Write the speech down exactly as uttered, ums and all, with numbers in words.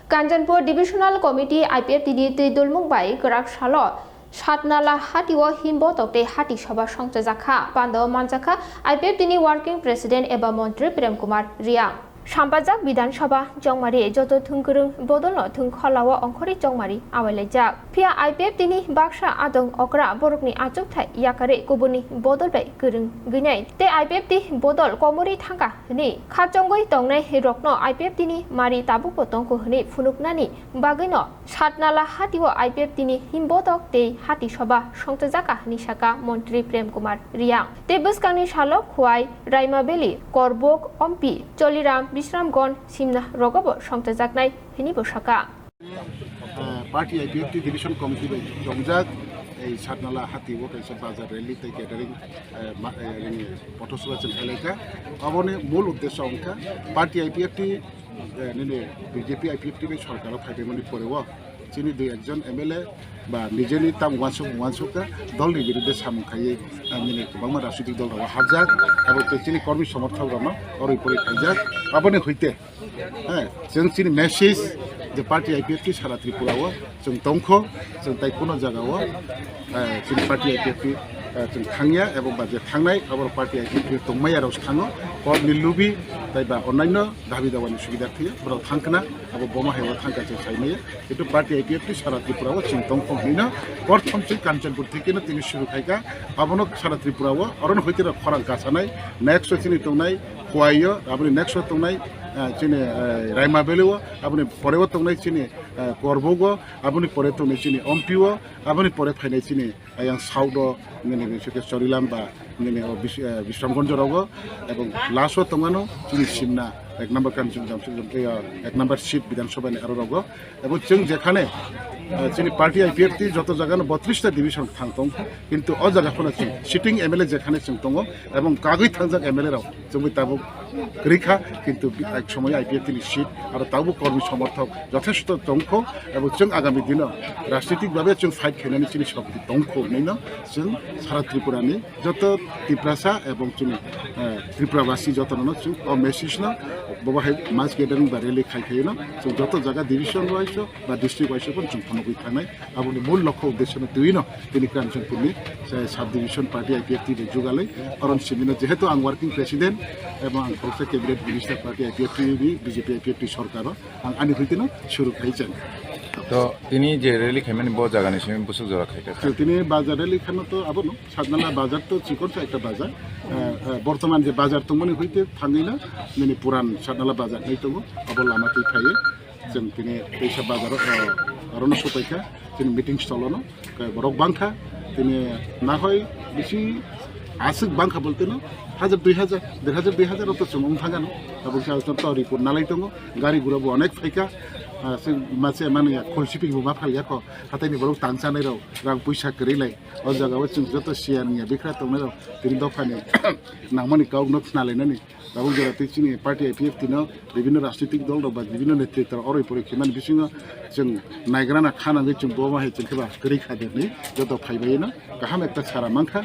Kanchanpur Divisional Committee I P F T ni twi dulmung bai kwrak salo Satnala hatio himbotok tei hati soba songchajak kha. Pandao manjakha I P F T ni Working President eba Montri Prem Kumar Reang. Sampajak Bidhan Sabha chongmari joto thwngkwrwng bodolno thwngkholao ongkhorwi chongmari awailaijak. Phiya I P F T ni baksa adong okra borokni achukthai yakarwi kubuni bodol bai kwrwng gwnai tei I P F T bodol komorwi thangkha hwnwi khachongwi tongnai rokno I P F T ni mari tabukbo tongkho hwnwi phunuknani bagwino Satnala hatio I P F T ni himbotok tei hati soba songchajak kha hwnwi saka Montri Prem Kumar Reang. Tei bwskangni salo Khwai, Raima Valley, Korbok, Ompi, Choliram, Bisramganj, Simna rogobo songchajaknai hwnwibo saka. Eh, party I P F T division committee bai chongjak ei Satnala hatio kaisa bazar rally tei gathering, eh, ma-, eh, rally pothoshoba chwng khlaikha. Aboni mul uddesho wngkha party I P F T, eh, nini B J P I P F T bai sorkaro phaibaimani poreo chini dui ekjon M L A ba nijeni tamo uansuk uansuk kha dolni birudde samung khaiwi, eh, nini kwbangma rajnitik dol rok hapjak abo tei chini kormi somorthok rokno orwi porwi khaijak. Aboni huite Heh, chwng chini message je party I P F T sara Tripura o chwng tongkho, chwng tai kuno jaga o, eh, chini party I P F T, eh, chwng thangya, ebo ba je thangnai abo party I P F T tongmaya rok thango, kok ni lubi tai ba onnaino dabi dawa ni sugidar thwiya borok thangkhna abo boma hai o thangkha chwng saimaya. Kintu party I P F T sara Tripura o chwng tongkho hwnwi no, prothom chwng Kanchanpur theke no tini suru khaikha, abono sara Tripura o, orono hoite rok khorang kasanai, next o chini tongnai Khwai o, aboni next o tongnai, ah, chini, eh, Raima Valley o, aboni pore o tongnai chini, eh, Korbok o, aboni pore tongnai chini Ompi o, aboni pore phainai chini, eh, yang South o, nini, nini, Chorilam ba, nini, o, Bis-, eh, Bisramganj rogo, ebong last o tongmano chini Simna, ek number Kanchanjam, eh, ek number seat Bidhan Sabha ni aro rogo. Ebong chwng jekhane, eh, chini party I P F T joto jagano botris ta division thang tong, kintu o jaga phano chwng sitting M L A jekhane chwng tongo, ebong kagwi thangjak M L A rok chwngwi tabuk kwrwi kha, kintu bi-, ek somoy I P F T ni seat aro tabuk kormi somorthok jothesto tongkho, ebong chwng agami dino rajnitik babe chwng fight khainani chini shokti tongkho hwnwi no chwng sara Tripura ni joto Tiprasa ebong chini, eh, Tripura basi joto no chwng o message no bobo hai mass gathering ba rally khai khai no chwng joto jaga division wise o ba district wise o chwng phunugwi thangnai. Aboni mul lokho uddesho no twi no tini Kanchanpur ni, eh, sub division party I P F T bai jugalai. Karon simi no jehetu ang working president ebong ang khoroksa cabinet minister party I P F T ni B J P I P F T sorkar o ang ani hoite no suru khai chang. To tini je rally khaimani bo jaga ni simi busuk jora khaikha. To tini bazar rally khano to abono Satnala bazar to chikon sa ekta bazar. Eh, eh, bortoman je bazar tongmani hoite thangwi na nini puran Satnala bazar hai tongo, abo lama twi phaiwi. Chwng tini teisa bazar o, eh, orono sopaikha, chini meeting stall ono, khe borok bangkha, tini nahoi bisi aswk bangkha bolte no, hajar dui hajar, der hajar dui hajar o to chwng wng thangano, abo khe to report nalai tongo, gari gura bo onek phaikha, ah, chwng mache mani ya khol siping bo ma phalya kho, hatai ni borok tang chanai rok, rang puisa kwrwi lai, o jaga o chwng joto siyan ya bikra tongnai rok, tini dopha ni nangmani kok no khna lainani. Tabuk jora tei chini party I P F T no bibhinno rajnitik dol rok ba bibhinno netrito rok oroi poroi khemani bisingo chwng naigrana kha nangwi chwng bo ma hai chwng khe ba kwrwi kha de hinwi joto phaibai no kaham ekta sara mankha.